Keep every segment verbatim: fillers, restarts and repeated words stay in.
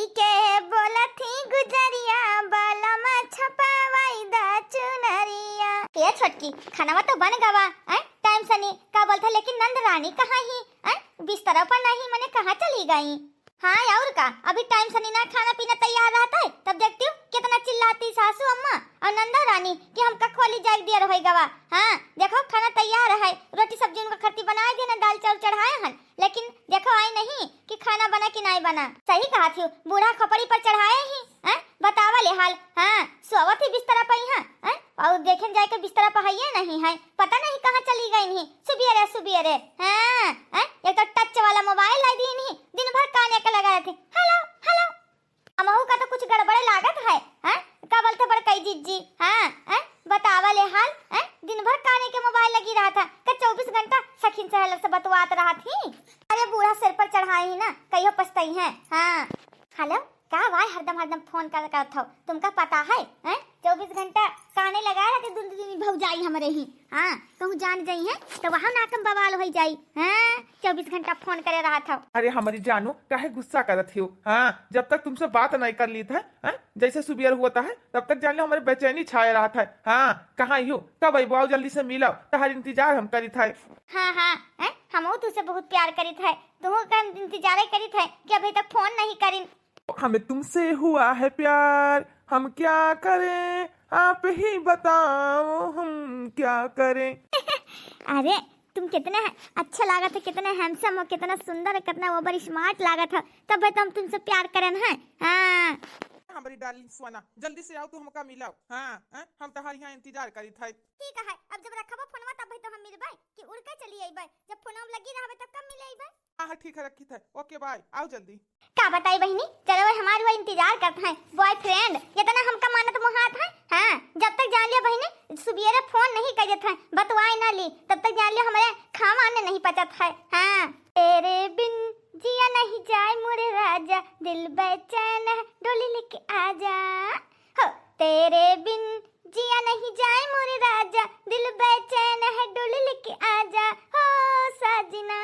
के बोलत ही गुजरिया, बाला मा छपावाई दा चुनरिया। ए छोटकी, खानावा तो बन गवा, हैं? टाइम सनी का बोलत है, लेकिन नंद रानी कहाँ ही, हैं? बिस्तरा पर नहीं, मने कहाँ चली गई? हाँ, और का, अभी टाइम सनी ना खाना पीना तैयार रहत है, तब देखती हूँ कितना चिल्लाती सासू अम्मा और नंदा रानी कि हमका कॉलेज जाए दियर होई गवा। हाँ, देखो खाना तैयार है, रोटी सब्जी उनका खरती बनाए दिए ना, दाल चाउर चढ़ाए हन, लेकिन देखो आई नहीं कि खाना बना कि नाई बना। सही कहत हियो, बूढ़ा खोपड़ी पर चढ़ाए ही, हैं? बतावा ले हाल, हाँ, सोवत ही बिस्तरा पर ही, हैं? और देखेन जाए के बिस्तरा पर हइये नहीं है, पता नहीं कहाँ चली गई नहीं, सुबियरे सुबियरे, हाँ, हैं? एक तो टच वाला मोबाइल लाई दीन ही, दिन भर काने के लगा रहती, हेलो हेलो। हमहू का तो कुछ गड़बड़े लागत है, हैं? का बोलते बड़कई जिज्जी, हाँ, हैं? बतावा ले हाल, हैं? दिन भर काने के मोबाइल लगी रहत है, का चउबीस घंटा सखिन सहेलर से बतवात रहत ही? अरे बूढ़ा सिर पर चढ़ाई ही ना, कहियो पछतइहैं, हाँ। हेलो, का भाई हरदम हरदम फोन कर करत हो, तुमका पता है, हैं? चउबीस घंटा काने लगा रहते दुनू दिन भौजाई हमरे ही, हाँ, कहूँ जान जइहैं तो वहाँ नाकम बवाल होई जाई, हाँ, चउबीस घंटा फोन करे रहत हो। अरे हमारी जानू, काहे गुस्सा करत हो? हाँ, जब तक तुमसे बात नहीं कर ली था, हाँ, जैसे सुबेर होत है, तब तक जान लो हमारे बेचैनी छाए रहत है। हाँ, कहाँ हो? कब अइबो? आओ जल्दी से मिलो, तहार इंतजार हम करित है। हाँ, हाँ, हैं? हमहू तुझसे बहुत प्यार करित है, तुहू का हम इंतजार करित है कि अभी तक फोन नहीं करिन। हमें तुमसे हुआ है प्यार, हम क्या करें, आप ही बताओ, हम क्या करें। अरे, तुम कितने है-, अच्छे लागत है, कितने handsome हो, कितना सुंदर है, कितना over smart लागत है, तब तो हम तुमसे प्यार करेन है। हाँ। हमारी डार्लिंग सोना, जल्दी से आओ, तू हमका मिलाओ। हाँ, हाँ, हम तहार यहाँ इंतजार करित है। ठीक है, अब जब रखबो फोनवा तब तो हम मिलबे कि उड़ के चली अइबे, जब फोनवा लगी रहबे तब कब मिले अइबे? हाँ, हाँ, ठीक है, रखित है। ओके, बाय, आओ जल्दी। का बताई बहिनी, चलो हमार वो इंतजार करत हैं, boyfriend, इतना हमका मानत मोहात है। हाँ, जब तक जान लियो बहिनी, सुबेरे फोन नहीं कर देत हैं, बतवाए ना ली, तब तक जान लियो हमारे खावा अन्न नहीं पचत है। हाँ, तेरे बिन जिया नहीं जाए मोरे राजा, दिल बेचैन है, डोली लेके आजा। हो, तेरे बिन जिया नहीं जाए मोरे राजा, दिल बेचैन है, डोली लेके आजा, हो साजना।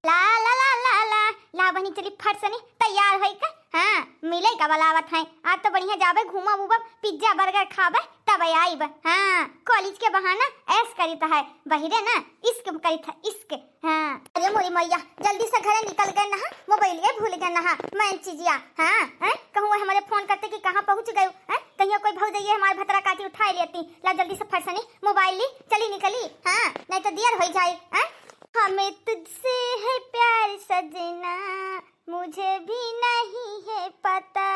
ला, ला, ला, ला, ला। ला बहिनी, चली फट सनी तैयार होई का? हाँ, मिले का बलावत है। आज तो बढ़िया जाबे, घूमब उबब, pizza burger खाबे, तब आइब। हाँ, कॉलेज के बहाना ऐश करित है, बहिरे ना, इश्क करित है, इश्क। हाँ। अरे मोरी मैया, जल्दी से घरे निकल गए नहा, मोबाइल ये भूल गए नहा, मैं चीजिया। हाँ, हैं? कहूँ हमारे फोन करते कि कहाँ पहुँच गए, हैं? कहीं कोई भौजइये हमारे भतरा काटी उठाए लेती। ला जल्दी से फरसनी मोबाइल ली, चली निकली। हाँ, नहीं तो देर हो जाए, हैं? हमें तुझसे है प्यार सजना, मुझे भी नहीं है पता,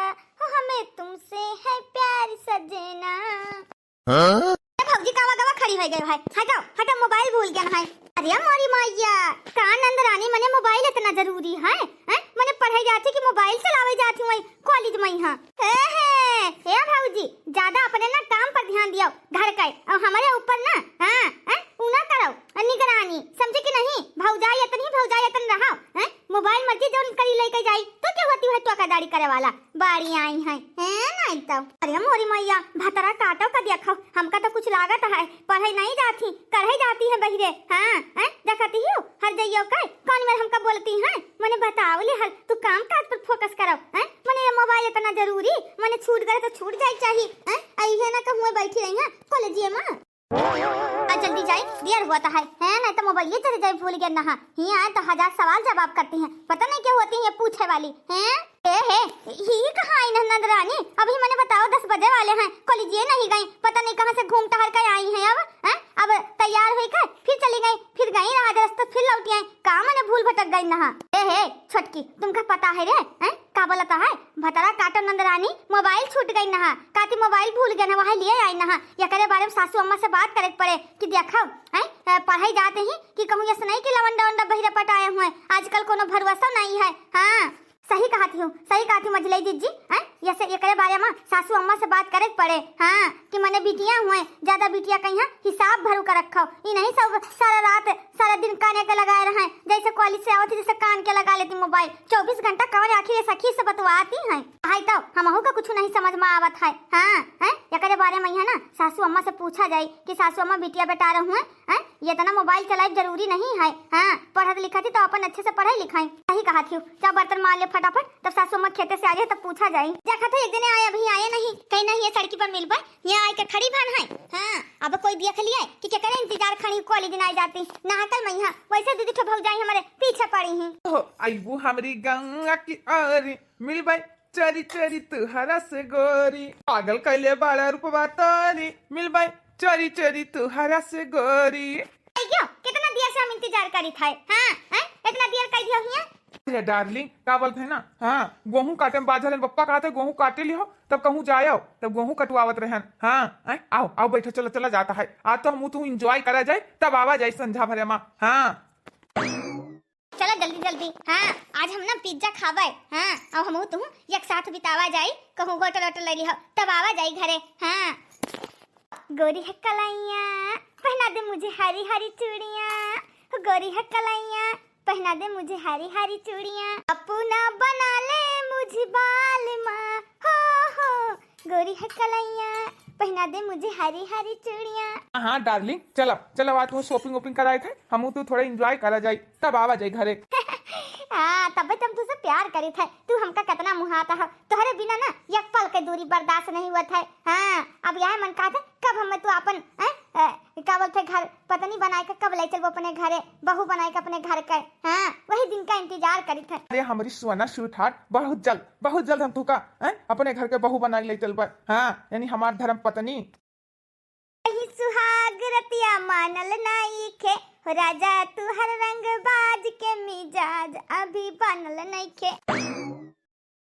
हमें तुमसे है प्यार सजना। हाँ? ए भौजी, कावा गवा खड़ी होइ गए है? हटो, हटो, मोबाइल भूल गया है। अरे मोरी मैया, का नंद रानी, मने मोबाइल इतना जरूरी है? हैं? मने पढ़े जाती कि मोबाइल चलावे जाती हूँ कॉलेज में? हाँ। ए हे, ए भौजी, ज्यादा अपने ना काम पर ध्यान दियो, घर के, और हमारे ऊपर ना, हाँ, हैं? ऊ ना करो, निगरानी, समझे कि नहीं? भौजाई इतनी, भौजाई इतन रहो, हैं? मोबाइल मर्जी जौन करी लेके जाई, तो क्या होती है टोकादारी करे वाला? बाड़ी आई हैं, हैं, नहीं तो। अरे मोरी मैया, भतरा काटो का देखो, हमका तो कुछ लागत है, पढ़े नहीं जाती, करहे जाती है बहिरे। हाँ, हैं, देखती हो, हर जइयो का कौन मेर हमका बोलती हैं? मने बताओ ले हल, तू काम काज पर focus करो, हैं? मने ये मोबाइल इतना जरूरी, मने छूट गए तो छूट जाए चाहिए, हैं? आई है ना कहूँ बैठी रही है कॉलेजिए में। आ जल्दी जाई, देर होत है, हैं? नहीं तो मोबाइल चले जाए, भूल गया नहा। ही आए तो हजार सवाल जवाब करती हैं, पता नहीं क्या होती हैं ये पूछे वाली, हैं? ए हे, ही कहाँ आई नंद रानी? अभी मने बताओ दस बजे वाले हैं, कॉलेजिए नहीं गई, पता नहीं कहाँ से घूम टहर कर आई हैं। अब, हैं? अब तैयार हुई कर फिर चली गई, फिर गई राह रास्ता फिर लौटी आई, का मने भूल भटक गई नहा। ए हे छोटकी, तुमका पता है रे, हैं? का बोलत है? भतरा काटो नंद रानी, मोबाइल छूट गई नहा, काती मोबाइल भूल गए ना, वहाँ लिए आई नहा, एकरे बारे में सासू अम्मा से बात करे के पड़े कि देखो, हैं, ए, पढ़ाई जाते ही कि कहूँ ऐसे नहीं कि लवंडा वंडा बहिरे पटाए हुए, आजकल कोनो भरोसा नहीं है। हाँ, सही कहत हूँ, सही कहत हूँ मझिलई जिज्जी, हैं, ऐसे एकरे बारे में सासू अम्मा से बात करे के पड़े। हाँ, कि मने बिटिया हुए, ज्यादा बिटिया कहीं हिसाब भरू कर रखो, ई नहीं सब सारा रात सारा दिन काने के लगाए रहे, जैसे कॉलेज से आवत ही जैसे कान के लगा लेती मोबाइल, चउबीस घंटा कवन आखिर ये सखी से बतवाती हैं। हाय तो हमहू का कुछ नहीं समझ में आवत है। हाँ, हैं? एकरे बारे में यहाँ ना सासू अम्मा से पूछा जाई कि सासू अम्मा, बिटिया बेटा रहुए, हैं? ये इतना मोबाइल चलाए जरूरी नहीं है। हाँ, पढ़त लिखत ही तो अपन अच्छे से पढ़ाई लिखाई। सही कहा थी, जा बर्तन मार ले फटाफट, तब सासू अम्मा खेते से आ जाए तब पूछा जाई। देखा तो एक दिन आए, अभी आए नहीं, कहीं नहीं ये सड़की पर मिलबे, यहाँ आए के खड़ी भन है। हाँ, अब कोई देख लिया कि केकरे इंतजार खड़ी कोली दिन आ जाती। ना हकल में यहाँ वैसे दीदी ठो भौजाई हमारे पीछे पड़ी हैं। ओहो, अइबू हमरी गंगा की ओर, मिलबै चोरी चोरी तुहरा से गोरी। पागल कैले बाड़ा रूपवा तोरी, मिलबै चोरी चोरी तुहरा से गोरी। अइयो, कितना देर से हम इंतजार करी थे। हाँ, हैं? इतना देर कर दियो हिया। अरे डार्लिंग, का बोलत है ना? हाँ, गोहूँ काटे में बाझल हन, पप्पा कहत है गोहूँ काटे लिहो, तब कहूँ जायो, तब गोहूँ कटवावत रहन। हाँ, हैं? आओ, आओ बैठो, चलो, चला जाता है। आज तो हम तू एंजॉय करा जाए, तब आवा जाए संझा भरे मा। हाँ। चला जल्दी जल्दी। हाँ, आज हम ना पिज्जा खावे। हाँ, और हम तू एक साथ बितावा जाई, कहूँ होटल वोटल ले लिहो, तब आवा जाई घरे। हाँ। गोरी है कलाइया, पहना दे मुझे हरी हरी चूड़ियाँ। गोरी है कलाइया, पहना दे मुझे हरी हरी चूड़ियाँ। अपना बना ले मुझे बाल माँ, हो हो। गोरी है कलाइया, पहना दे मुझे हरी हरी चूड़ियाँ। हाँ डार्लिंग, चलो चलो, आज तू शॉपिंग वॉपिंग कराए थे, हम तू थोड़ा एंजॉय करा जाई, तब आवा जाई घरे। हाँ, तबे तो हम तुझसे प्यार करी थे, तू हमका कितना मुहाता है। तोहरे बिना ना एक पल के दूरी बर्दाश्त नहीं हुआ था। हाँ, अब यह मन कहत है कब हमें तू अपन, हैं, ए, का बोलते, घर पत्नी बनाए के कब ले चलबो अपने घरे, बहू बनाए के अपने घर के। हाँ, वही दिन का इंतजार करी थे। अरे हमरी सोना स्वीटहार्ट, बहुत जल्द, बहुत जल्द हम तुका, हैं, अपने घर के बहू बनाए ले चलबे। हाँ, यानी हमार धर्म पत्नी। कहीं सुहाग रतिया मानल नाई खे, हो राजा तू हर रंग बाज के मिजाज अभी बनल नहीं खे।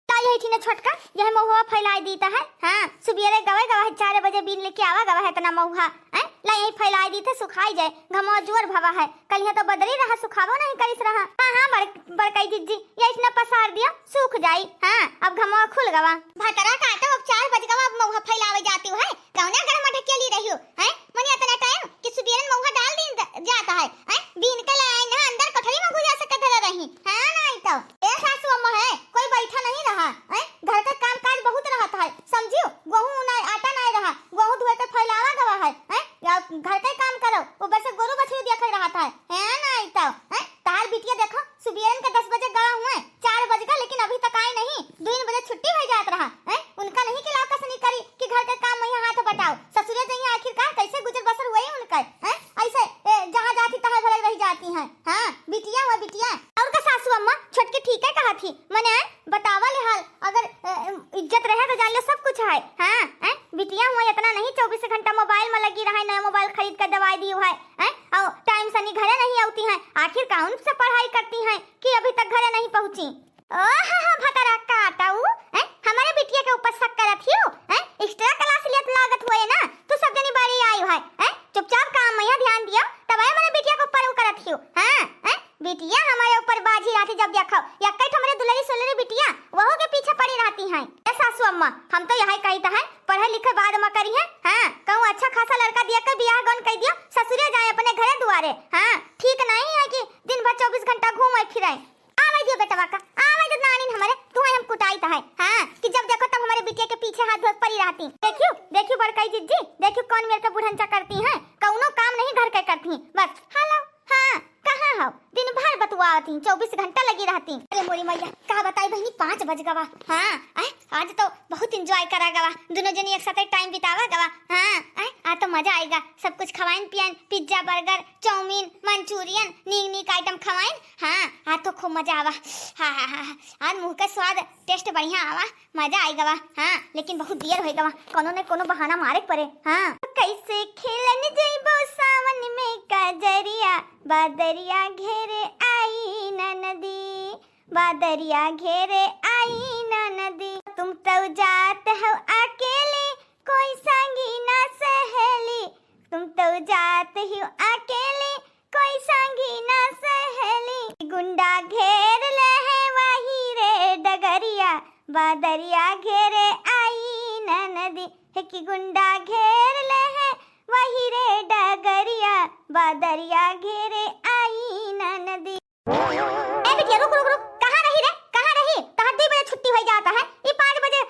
ता यही थी ना छोटका, यह महुआ फैलाए दीता है। हाँ, सुबेरे गवे गवा है, चार बजे बीन लेके आवा गवा है इतना महुआ, हैं? ला यही फैलाए दीते, सुखाई जाए, घमवा जोर भवा है। कलिया तो बदरी रहा, सुखावो नहीं करिस रहा। हाँ, हाँ, बड़-, बड़कई जिज्जी, ये इतना पसार दिया, सूख जाई। हाँ, अब घमवा खुल गवा। भतरा काटो, अब चार बज गवा, अब महुआ फैलावे जाती है। कौना घर में ढकेली रही हो, हैं? मने इतना टाइम कि सुबेरन महुआ डाल दी द-, जाता है, हैं? बीन के लाए ना अंदर कोठरी में घुसा सके धरे रही, हाँ, नहीं तो। ए सासू अम्मा है, कोई बैठा नहीं रहा, हैं? घर का काम काज बहुत रहता है, समझियो? गोहूँ ना, आटा नहीं रहा, गोहूँ धोए के फैलावा गवा है, हैं? या घर का काम करो, ऊपर से गोरू बछरू देखे रहता है, हैं? नहीं तो, हैं? तार बिटिया देखो, सुबेरन के दस बजे गवा हुए, चार बज गए, लेकिन अभी तक आई नहीं। दो बजे छुट्टी हो जात रहा, हैं? उनका नहीं कि लाओ कसनी करी कि घर के काम में हाथ बटाओ। ससुरे जइया आखिरकार कैसे गुजर बसर हुए उनका, हैं? ऐसे, ए, जहाँ जाती तहाँ भले रह जाती हैं। हाँ, बिटिया हुआ बिटिया। और का सासू अम्मा, छोटकी ठीक है कहा थी, मने बतावा ले हाल, अगर, ए, इज्जत रहे तो जान लो सब कुछ है। हाँ, हैं? बिटिया हुआ इतना नहीं चौबीस घंटा मोबाइल में लगी रहा है, नया मोबाइल खरीद कर दवाई दी हुआ है, हैं? और टाइम से नहीं घरे नहीं आती हैं, आखिर कौन से पढ़ाई करती हैं कि अभी तक घरे नहीं पहुँची? ओह, भतरा काटाऊ, हैं? हमारे बिटिया के ऊपर शक करत हियो, हैं? एक्स्ट्रा क्लास लेत लागत हुए ना, तू सब जनी बड़ी आई है, हैं? चुपचाप काम में यहाँ ध्यान दियो, तब आए हमारे बिटिया के ऊपर वो करत हियो, हाँ, हैं? बिटिया हमारे ऊपर बाजी रहती जब देखो, या कई ठो हमारे दुलरी सुलरी बिटिया, वहू के पीछे पड़ी रहती हैं। ए सासू अम्मा, हम तो यही कहित है, पढ़े लिखे बाद में करी है, हाँ, कहूँ अच्छा खासा लड़का दिया के बियाह गौन कह दियो, ससुरे जाए अपने घरे दुआरे, हाँ, ठीक नहीं है कि दिन भर चौबीस घंटा घूमे फिरे। आवे दियो बेटवा का, आवे दियो नानी हमारे, तुम्हें हम कुटाई तो है, हाँ, कि जब देखो तब हमारे बिटिया के पीछे हाथ धोए पड़ी रहती। देखियो, देखियो बड़काई जिज्जी, देखियो कौन मेरे का बुढ़नचा करती हैं, कौनो काम नहीं घर के करती हैं, बस हेलो, हाँ, कहाँ हो, दिन भर बतुआवत ही, चौबीस घंटा लगी रहती। अरे मोरी मैया, का बताई बहनी, पाँच बज गवा, हाँ, आए, आज तो बहुत एंजॉय करा गवा, दोनों जनी एक साथ टाइम बितावा गवा, हाँ, आए, आज तो मजा आएगा, सब कुछ खवाइन पियाइन, पिज्जा, बर्गर, चाउमीन, मंचूरियन, नीक नीक आइटम खवाइन। हाँ, आज तो खूब मजा आवा। हाँ, हाँ, हाँ, हाँ। आज मुँह का स्वाद, टेस्ट बढ़िया आवा, मजा आई गवा। हाँ, लेकिन बहुत देर हो गवा, कोनो ने कोनो बहाना मारे के पड़े। हाँ। कैसे खेलन जइबो सावन में काजरिया, बादरिया घेरे आई ननदी, बादरिया घेरे आई ननदी। तुम तो जात हो अकेले, कोई संगी ना सहेली, तुम तो जात हो अकेले, कोई संगी ना सहेली। गुंडा घेर ले है वही रे डगरिया, बादरिया घेरे आई ननदी। है कि गुंडा घेर ले है वही रे डगरिया, बादरिया घेरे आई ननदी। ए बिटिया, रुक, रुक, रुक, कहाँ रही रे, कहाँ रही? तोहर दू बजे छुट्टी हो जाता है, ई पाँच बजे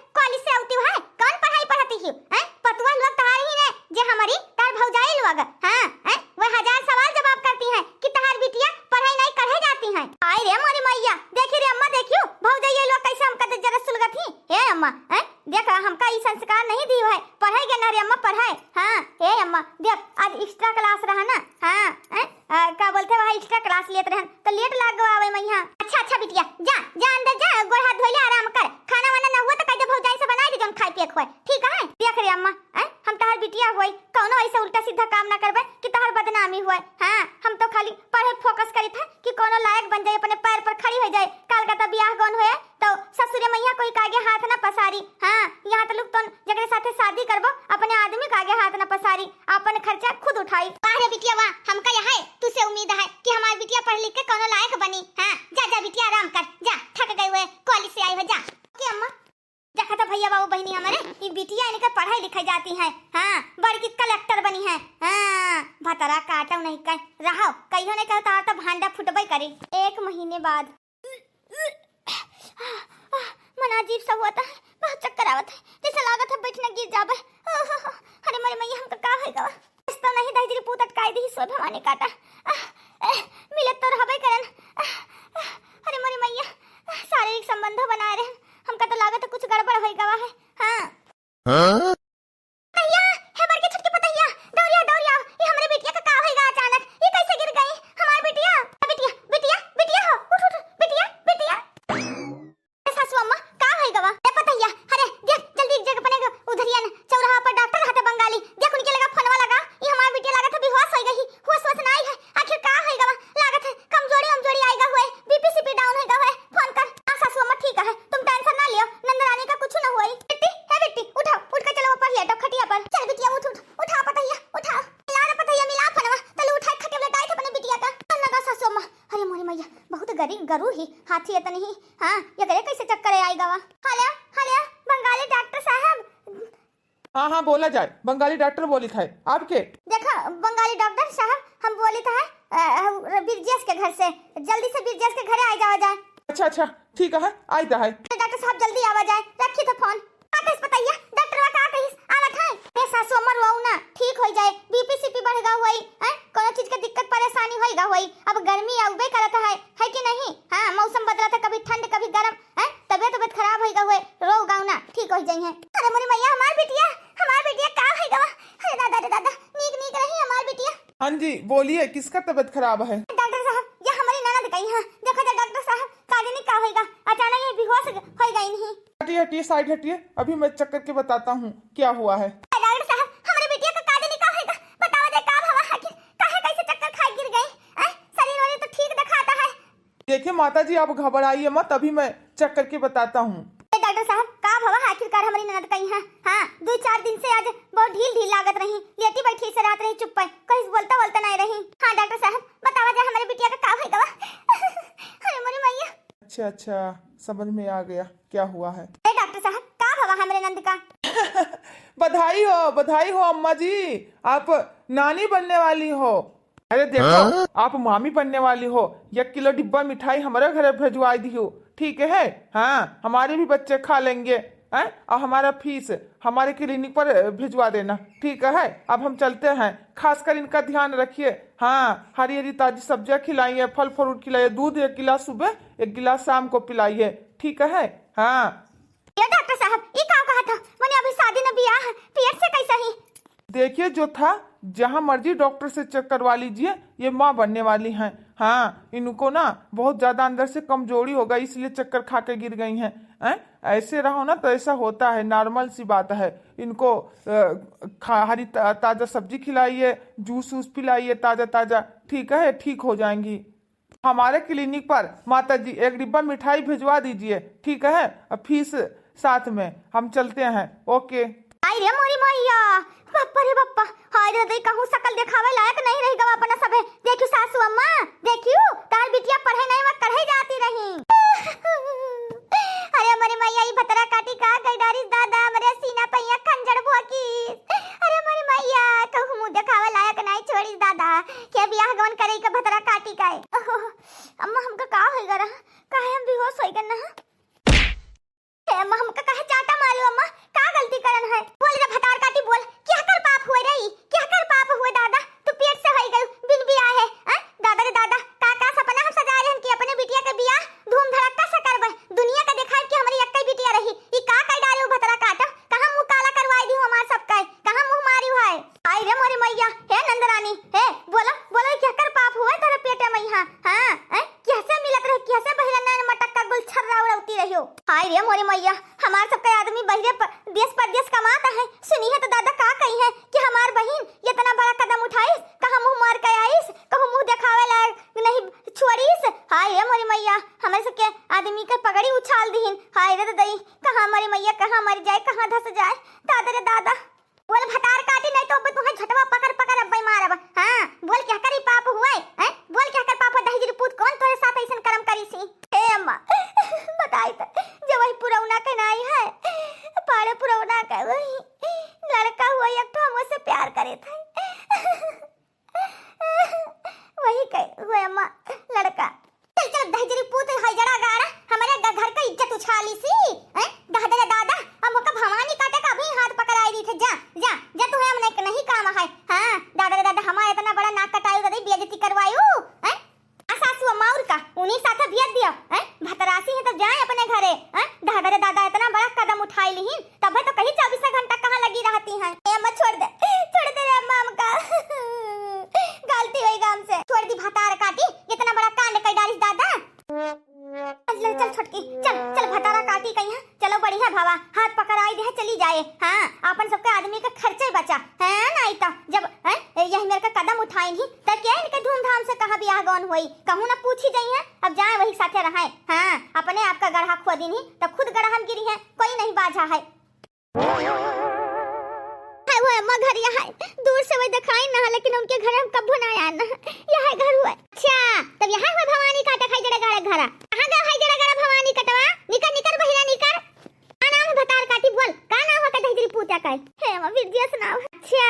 ए अम्मा, हैं? देख, हमका ई संस्कार नहीं दियो है। पढ़े गे ना रे अम्मा, पढ़े। हाँ, ए अम्मा, देख, आज extra class रहा ना। हाँ, हैं? आ, का बोलते, वहाँ extra class लेत रहन, तो late लाग गवा आवे में यहाँ। अच्छा, अच्छा बिटिया, जा, जा अंदर जा, गोड़ हाथ धोइले आराम कर। खाना वाना ना हुआ तो कह दे भौजाई से बनाए दे, जौन खाए पिए के होए। ठीक है? देख रे अम्मा, हैं? हम तहार बिटिया होई, कौनो ऐसे उल्टा सीधा काम ना करबे कि तहार बदनामी होए। हाँ, हम तो खाली पढ़े focus करी था कि कौनो लायक बन जाए, अपने पैर पर खड़ी हो जाए। काल का तो बियाह गौन होए, तो ससुरे मैया कोई का आगे हाथ ना पसारी। हाँ, यहाँ तो लोग तो जकरे साथे शादी करबो, अपने आदमी का आगे हाथ ना पसारी, अपन खर्चा खुद उठाई। वाह रे बिटिया वाह, हमका यह है, तू से उम्मीद है कि हमार बिटिया पढ़ लिख के कौनो लायक बनी। हाँ, जा, जा बिटिया, आराम कर, जा, थक गई हुए, college से आई हुए, जा। OK अम्मा। देखा तो भैया बाबू बहिनी हमारे, ई बिटिया इनके पढ़ाई लिखाई जाती है। हाँ, बड़की collector बनी है। हाँ, भतरा काटो नहीं कह रहो, कहियो नहीं कहता तो भांडा फुटबे करी। एक महीने बाद। मन अजीब सा हुआ था, बहुत चक्कर आवत है, जैसे लागत है बैठना गिर जाबे। ओहो, अरे मोरे मैया, हमका का होई गवा? तो नहीं दहिजरी पूत अटकाई दी, सोए भवानी काटा। आह, एह, मिलत तो रहबे करन। आह, आह, अरे मोरे मैया, आह, शारीरिक संबंधो बनाए रहे, हमका तो लागत है कुछ गड़बड़ होई गवा है। हाँ। हाँ? पतहिया, हे बड़की छोटकी पतहिया, दौड़िया, दौड़िया, ये हमरे बिटिया का का होइगा अचानक? ये कैसे गिर गई? हमार बिटिया, बिटिया, बिटिया, बिटिया हो, उठ, उठ, बिटिया, बिटिया। ए सासू अम्मा, का होइगा बा? ए पतहिया, अरे, देख, जल्दी एक जगह अपने उधरिया न, चौराहा पर डॉक्टर रहते बंगाली, देख उनके लगा फोनवा लगा, ये हमार बिटिया लागत है बेहोश होई गई, होश वोश ना आई है, आखिर का होइगा बा? लागत है कमजोरी वमजोरी आइगा हुए, BP CP down होइगा हुए। फोन कर। हाँ सासू अम्मा ठीक है, तुम tension ना लियो, नंदरानी का कुछ ना हुई। बिट्टी, हे बिट्टी, उठाओ, उठ के चलो ऊपर लेटो खटिया पर। चल बिटिया उठ, उठ, उठा पतैया, उठा। मिला रे पतैया, मिला फोनवा, तले उठाए खटिया पर लेटाए थे अपने बिटिया का। चल लगा सासू अम्मा। अरे मोरी मैया, बहुत गरी गरू ही, हाथी इतनी ही। हाँ, ये करे कैसे चक्कर आइगा वा? हेलो, हेलो, बंगाली डॉक्टर साहब, हाँ, हाँ, बोला जाए, बंगाली डॉक्टर बोलित है, आपके? देखा, बंगाली डॉक्टर साहब, हम बोलित है, अ, अ, बिरजेश के घर से, जल्दी से बिरजेश के घरे आ जावा जाए। अच्छा, अच्छा, ठीक है, आइत है। डॉक्टर साहब, जल्दी आवा जाए, रखी थे फोन। का कहिस पतैया, डॉक्टरवा का कहिस, आवत है? ए सासू अम्मा, रोऊ ना, ठीक होई जाए, BP CP बढ़ गा होई, हैं? कोनो चीज के दिक्कत परेशानी होई गा होई, अब गर्मी आउबे करत है, है कि नहीं? हाँ, मौसम बदलत है, कभी ठंड, कभी गरम, हैं? तबियत, तबियत खराब होई गा हुए, रोऊ गाऊ ना, ठीक होई जाई हैं। अरे मोरी मैया, हमार बिटिया, हमार बिटिया का होई गवा? अरे दादा रे दादा, नीक नीक रही हमार बिटिया। हाँ जी, बोलिए, किसका तबियत खराब है? डॉक्टर साहब, ये हमारी ननद गई हैं। देखो तो डॉक्टर साहब, का जानी का होई गा, अचानक ये बेहोश होई गई नहीं। हटिए, हटिए, side हटिए, अभी मैं check करके बताता हूँ क्या हुआ है। डॉक्टर साहब, हमारे बिटिया का का जानी का होई गा, बतावा जाए का भवा आखिर, काहे कैसे चक्कर खाए गिर गई? हैं? शरीर वरीर तो ठीक दिखाता है। देखिए माता जी, आप घबराइए मत, अभी मैं check करके बताता हूँ। ए डॉक्टर साहब, का भवा आखिरकार हमारी ननद कही है? हाँ, दो चार दिन से आज बहुत ढील ढील लागत रही, लेटी बैठी से रात रही चुप पे, कहीं बोलता बोलता नहीं रही। हाँ डॉक्टर साहब, बतावा जाए हमारे बिटिया का का होई गवा? अरे मोरी मैया। अच्छा, अच्छा, समझ में आ गया क्या हुआ है। ए डॉक्टर साहब, का भवा हमरे नंद का? बधाई हो, बधाई हो अम्मा जी, आप नानी बनने वाली हो। अरे देखो, हाँ? आप मामी बनने वाली हो, एक किलो डिब्बा मिठाई हमारे घरे भिजवा दियो, ठीक है? हाँ, हमारे भी बच्चे खा लेंगे, हैं? और हमारा फीस हमारे clinic पर भिजवा देना, ठीक है? अब हम चलते हैं, खासकर इनका ध्यान रखिए। हाँ, हरी हरी ताजी सब्जियां खिलाइए, फल फ्रूट खिलाइए, दूध एक गिलास सुबह, एक गिलास शाम को पिलाइए, ठीक है? हाँ। ये डॉक्टर साहब, ई का कहा था? मने अभी शादी न बियाह है, पेट से कैसा ही? देखिए, जो था, जहाँ मर्जी डॉक्टर से check करवा लीजिए, ये माँ बनने वाली हैं। हाँ, इनको ना बहुत ज्यादा अंदर से कमजोरी होगा, इसलिए चक्कर खा के गिर गई हैं। हैं? ऐसे रहो ना तो ऐसा होता है, normal सी बात है। इनको, अ, खा-, हरी ता-, ताजा सब्जी खिलाइए, juice वूस पिलाइए ताजा ताजा, ठीक है, ठीक हो जाएंगी। हमारे clinic पर माता जी एक डिब्बा मिठाई भिजवा दीजिए, ठीक है? और फीस साथ में, हम चलते हैं, OK। आई रे मोरी मैया, बप्पा रे बप्पा, हाय रे दई, कहूँ सकल देखावे लायक नहीं रही गवा अपना सभे। देखियो सासू अम्मा, देखियो, तार बिटिया पढ़े नहीं, वह कढ़े जाती रही। अरे मोरी मैया, ई भतरा काटी का गई डारिस दादा, हमरे सीना पे यहाँ खंजर भोंकिस। अरे मोरी मैया, कहूँ मुँह देखावे लायक नहीं छोड़िस दादा, के बियाह गवन करे के भतरा काटी का है। ओहो, अम्मा हमका का होई गवा, काहे हम बेहोश होई गन ना? ए अम्मा, हमका काहे चाटा मारो अम्मा? का गलती करन है? बोल रे भतार काटी, बोल, केहकर पाप हुए रही? केहकर पाप हुए दादा? तू पेट से होई गई, बिन बियाह है, हैं? दादा रे दादा, का का सपना हम सजाए रहन कि अपने बिटिया के बियाह धूम धड़क्का से करबे, दुनिया के देखाए कि हमरी एक्कै बिटिया रही। ई का मर जाए, कहाँ धस जाए, दादा रे दादा। बोल भतार काटी, नहीं तो अब तुहे झटवा पकड़ पकड़ अब्बे मारब। हाँ, बोल केहकर ई पाप हुआ है, हैं? बोल केहकर पाप हुआ, दहिजरी पूत कौन तोरे साथ ऐसन करम करी सी? हे अम्मा, बताई त, जब वही पुरौना के नाई है, पाड़े पुरौना के वही लड़का हुआ एक ठो हमसे प्यार करे थे। वही के हुए अम्मा लड़का। चल, चल, दहिजरी पूत है जड़ा गाड़ा, हमारे ग-, घर का इज्जत उछाली सी, हैं? दादा रे दादा, हम ओका भवानी काटे का अभी हाथ पकड़ाई दी थे, जा, जा, जा, तू है, हम नहीं, नहीं काम है, हाँ, दादा रे दादा, हमारा इतना बड़ा नाक कटायु, दादा, बेइज्जती करवायु, हैं? आ सासू अम्मा और का, उन्हीं साथे भेज दिया, हैं? भतरासी है तो जाए अपने घरे, हैं? दादा रे दादा, इतना बड़ा कदम उठाई ली, तबे तो कहीं चौबीस घंटा कहाँ लगी रहती हैं। ए अम्मा, छोड़ दे, छोड़ दे रे अम्मा, हमका गलती होई गा हमसे। छोड़ दी भतार काटी, इतना बड़ा कांड कर डालिस दादा। चल, चल छोटकी, चल, चल भतारा काटी कहीं, चलो बढ़िया भवा, हाथ पकड़ाई दे, चली जाए। हाँ, अपन सबके आदमी का खर्चा ही बचा, है नहीं तो जब, हैं, यही मेरे का कदम उठाई नहीं तो क्या इनके धूमधाम से कहाँ बियाह गौन हुई, कहूँ ना पूछी जाई है, अब जाए वही साथे रहे। हाँ, अपने आप का गढ़ा खोदी नहीं तो खुद गढ़ा में गिरी है, कोई नहीं बाझा है। है वो अम्मा घर यहाँ है, दूर से वही दिखाई ना है, लेकिन उनके घर हम कब्बो ना आया ना। यहाँ घर हुआ। अच्छा, तब यहाँ हुआ भवानी काटा खाई जरा गाड़ा घरा। कहाँ गया खाई जरा गाड़ा भवानी कटवा? निकर, निकर बहिरा निकर। का नाम है भतार काटी बोल, का नाम है का दहिजरी पूता का? हे अम्मा बिरजेश नाम है। अच्छा,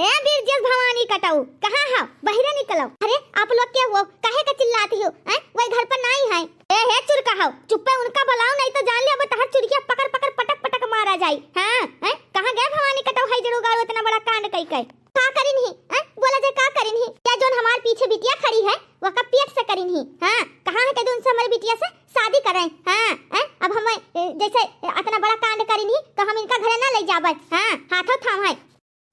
ए बिरजेश भवानी कटाऊ, कहाँ है? बहिरा निकलो। अरे आप लोग क्या हुआ? काहे का चिल्लाती हो? हैं? वही घर पर नहीं है। ए हे चुरका हौ, चुप्पे उनका बुलाओ, नहीं तो जान ले अब तहर चुड़किया पकड़ पकड़ पटक पटक मारा जाई। हाँ, हैं? कहाँ गए भवानी कटौ है जड़ू गाड़ू इतना बड़ा कांड कई कई? का करिन ही? हैं? बोला जाए का करिन ही? या जोन हमार पीछे बिटिया खड़ी है, वका पेट से करिन ही। हाँ, कहाँ है कह दो उनसे हमारी बिटिया से शादी करें? हाँ, हैं? अब हम, ए, जैसे, ए, इतना बड़ा कांड करिन ही, तो हम इनका घरे ना ले जाबे। हाँ, हाथों थाम है।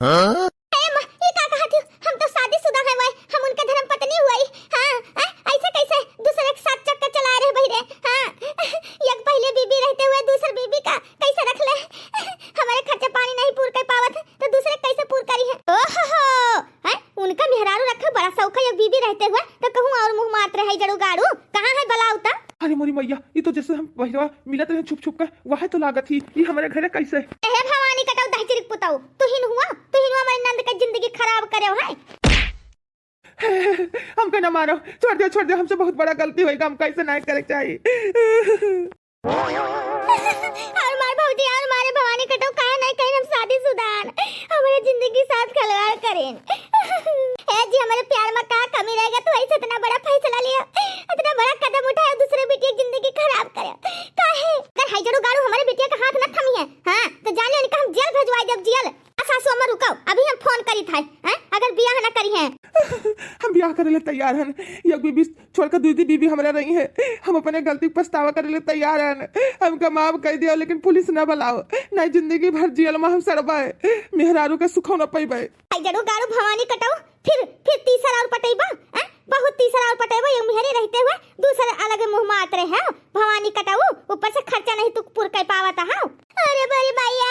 हाँ? ए माँ, ये का कहत हो? हम तो शादीशुदा है वाई, हम उनके धर्म पत्नी हुई। हाँ, ऐ-, ऐसे कैसे दूसरे के साथ चक्कर चला रहे बहिरे? हाँ, एक पहले बीबी रहते हुए दूसर बीबी का कैसे रख ले? हमारे खर्चा पानी नहीं पूर कर पावत है, तो दूसरे कैसे पूर करी है? ओहो, हैं? उनका मेहरारू रखे बड़ा शौक है, एक बीबी रहते हुए तो कहूँ और मुँह मारत रहे जड़ू गाड़ू। कहाँ है बलाऊ ता? अरे मोरी मैया, ये तो जैसे हम बहिरवा मिलत रहे छुप छुप कर, वह तो लागत ही, ये हमारे घरे कैसे? हे भवानी कटौ दहिजरी पुतौ, तू हिन हुआ, तू हिन हुआ हमारे नंद का जिंदगी खराब करे है। हमका ना मारो, छोड़ दो, छोड़ दो, हमसे बहुत बड़ा गलती होई, हमका ऐसे ना करे चाहिए। और मार भौजी, और मारे भवानी कटौ, काहे नहीं कहीं हम शादीशुदा हन, हमारे जिंदगी साथ खिलवाड़ करेन। ए जी, हमारे प्यार में का कमी रहेगा, तू ऐसे इतना बड़ा फैसला लिया, इतना बड़ा कदम उठाया, दूसरे बिटिया की जिंदगी खराब करे। काहे? अगर हाई जड़ू गाड़ू हमारे बिटिया का हाथ न थमी है, हाँ, तो जान ले उनका हम जेल भेजवाई देब, जेल। आ सासू अम्मा रुकाओ, अभी हम फोन करी था, हैं? अगर बियाह ना करी हैं। हम बियाह करे ले तैयार हन, एक बीबी छोड़ के दूसरी बीबी हमरा रही है, हम अपने गलती के पछतावा करे ले तैयार हन, हमका माफ कर दिया, लेकिन पुलिस ना बुलाओ, नहीं जिंदगी भर जेल में हम सड़बे, मेहरारू के सुखो न पैबे। आई जड़ू गाड़ू भवानी कटाऊ, फिर, फिर तीसरा और पटैबा, हैं? बहुत तीसरा और पटैबा, ये मेहरी रहते हुए दूसरे अलग मुँह मारत रहे हैं, भवानी कटाऊ, ऊपर से खर्चा नहीं तू पूर कर पावत है। अरे बड़ी मैया,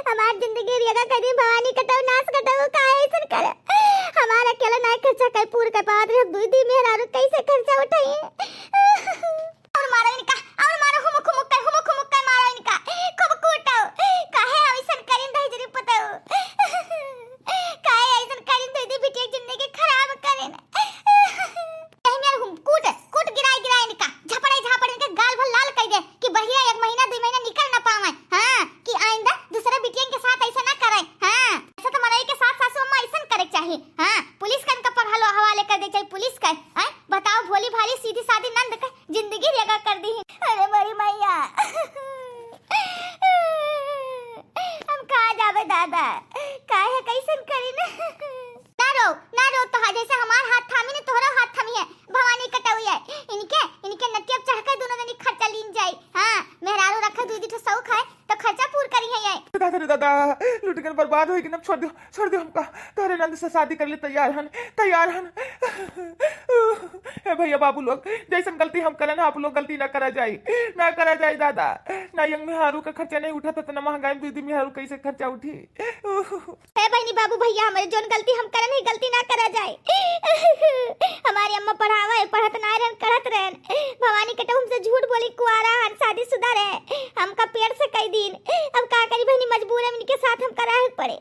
हमार जिंदगी रेगा करी भवानी कटाऊ, नाश कटाऊ, काहे ऐसन करे? हमार अकेला नहीं खर्चा कर पूर कर पावत रहे, दुई दुई मेहरारू कैसे खर्चा उठाई? और मारो इनका, और मारो, हुमुक हुमुक के, हुमुक हुमुक के मारो इनका, खूब कूटो। काहे हम ऐसन करिन दहिजरी पुतऊ? काहे ऐसन करिन दीदी बिटिया जिंदगी खराब करिन? यही मेर हम कूट, कूट गिराए गिराए इनका, झापड़े झापड़े इनके गाल भर लाल कर दे कि बढ़िया एक महीना, दुई महीना निकल ना पावे। हाँ, कि आइंदा दूसरे बिटियन के साथ ऐसा ना करे। हाँ, ऐसा तो मनई के सास सासू अम्मा ऐसन करे के चाही। हाँ, पुलिस का इनका पर हलो हवाले कर दे चाही, पुलिस का। हैं? बताओ, भोली भाली सीधी सादी नंद का जिंदगी रेगा कर दी। अरे मोरी मैया, हम कहाँ जाबे दादा, काहे कैसन करी ना? ना रो, ना रो, तो जैसे हमार हाथ थामी ने तोहरो हाथ थामी है, भवानी कटौई है। इनके, इनके नटिया चढ़ के दोनों जनी खर्चा लीन जाई। हाँ, मेहरारू रखे दू दी ठो शौक है, तो खर्चा पूर करी है ये। दादा रे दादा, लुट गन, बर्बाद होई गन, अब छोड़ दो, छोड़ दो हमका। तोहरे नंद से शादी करे ले तैयार हन, तैयार हन। ए भैया बाबू लोग, जैसन गलती हम करन, आप लोग गलती ना करा जाई, ना करा जाई दादा। ना एक मेहरारू का खर्चा नहीं उठत, इतना महंगाई में दीदी मेहरारू कैसे खर्चा उठी? हे बहिनी, बाबू, भैया, हमरे जौन गलती हम करन ही, गलती ना करा जाए। हमारी अम्मा पढ़ावा है, पढ़त ना रहन, करत रहन। भवानी के तो हमसे झूठ बोली, कुआरा हन, शादीशुदा रहे, हमका पेट से कई दिन। अब का करी बहिनी, मजबूर है, इनके साथ हमका रहे पड़े।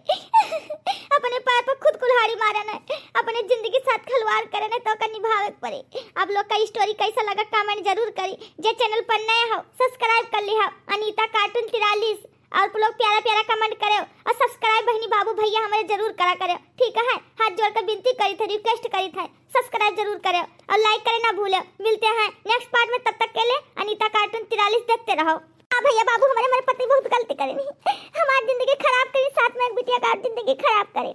अपने पैर पर खुद कुल्हाड़ी मारन है, अपने जिंदगी साथ खिलवाड़ करन है, तो का निभावे के पड़े। आप लोग का स्टोरी कैसा लगा, कमेंट जरूर करी। जे चैनल पर नए हो, सब्सक्राइब कर ली हो, अनीता कार्टून तिरालीस। और आप लोग प्यारा प्यारा कमेंट करे और सब्सक्राइब बहिनी, बाबू, भैया, हमरे जरूर करा करे, ठीक है? हाथ जोड़ कर विनती करी थे, रिक्वेस्ट करी थे, सब्सक्राइब जरूर करे और लाइक करे ना भूले। मिलते हैं नेक्स्ट पार्ट में, तब तक के लिए अनीता कार्टून तिरालीस देखते रहो। हाँ भैया, बाबू, हमारे, हमारे पति बहुत गलती करे नहीं, हमारी जिंदगी खराब करी, साथ में एक बिटिया का जिंदगी खराब करे।